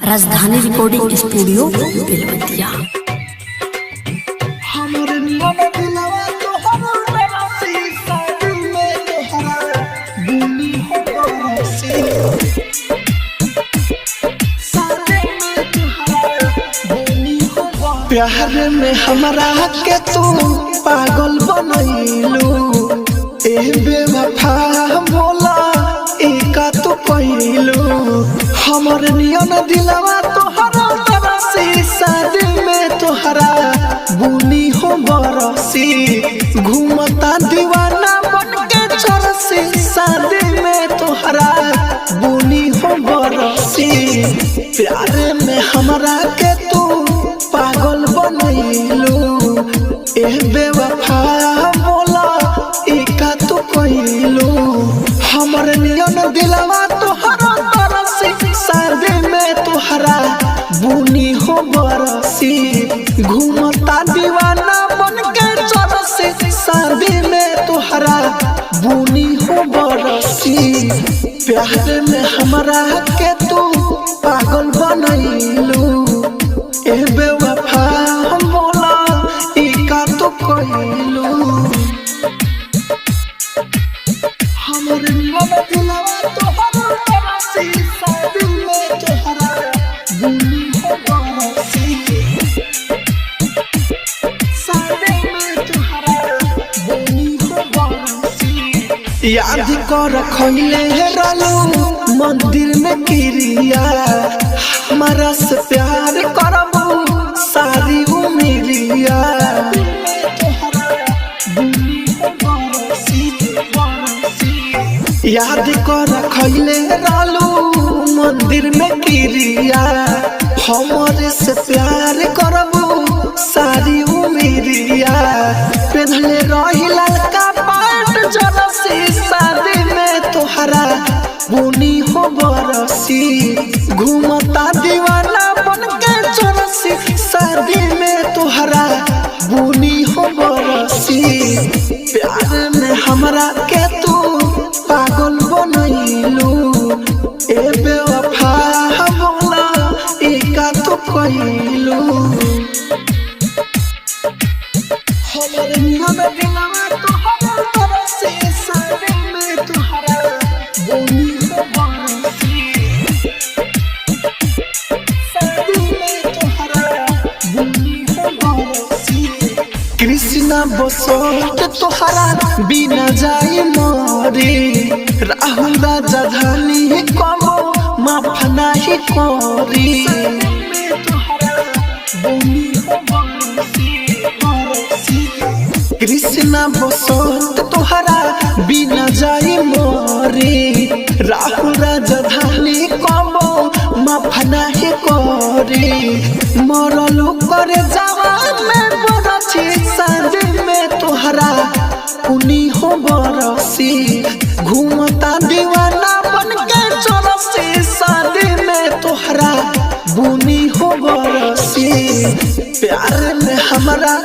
Rajdhani recording studio Belwatiya. हमर नियम दिलवा तोहरा तरसी, शादी में तोहरा बुनी हो बरसी। शादी में तोहरा बुनी हो बरसी। प्यार में हमरा के तू पागल बनैलू, ए बेवफा बोला एका तू कैलू। हमर नियन दिलवा तोहरा तरसी, शादी में तोहरा बुनी हो बरसी। घूमता दीवाना बन के चरसी, शादी में तोहरा बुनी हो बरसी। प्यार में हमरा के तू पागल बनैलू, ए बेवफा बोला एका तू कैलू। हमर नियन दिलवा तोहरा तरसी, शादी में तोहरा बुनी हो बरसी। घूमता दीवाना बन के चरसी, शादी में तोहरा बुनी हो बरसी। प्यार में हमरा के तू पागल बनैलू, ए बेवफा बोला एका तू कैलू। हमर नियम दिलवा तोहरा तरसी, शादी में तोहरा बुनी हो बरसी। शादी में तोहरा बुनी हो बरसी। याद कर खैले रहलू मंदिर में किरिया, हमारा से प्यार करबू सारी उमिरिया। याद कर खैले रहलू मंदिर में किरिया, हमरे से प्यार करबू सारी उमिरिया। पेन्हले रही ललका पाट जरसी, शादी में तोहरा बुनी हो बरसी। घूमता दीवाना बन के चरसी, शादी में तोहरा बुनी हो बरसी। प्यार में हमरा के तू पागल बनैलू, ए बेवफा बोला एका तू कैलू। हमर नियम दिलवा तोहरा तरसी, शादी में तोहरा बुनी हो बरसी। शादी में तोहरा बुनी हो बरसी। कृष्णा बसंत तोहरा बिना जाई मरे, राहुल राजा धानी कमो माफ नाही करी। कृष्णा बसंत तोहरा बिना जाई मरे, राहुल राजा धानी कमो माफ नाही करी। मरलू करे जावा में बरसी, शादी में तोहरा पुनी हो बरसी। घूमता दीवाना बन के चरसी, शादी में तोहरा बुनी हो बरसी। प्यार में हमरा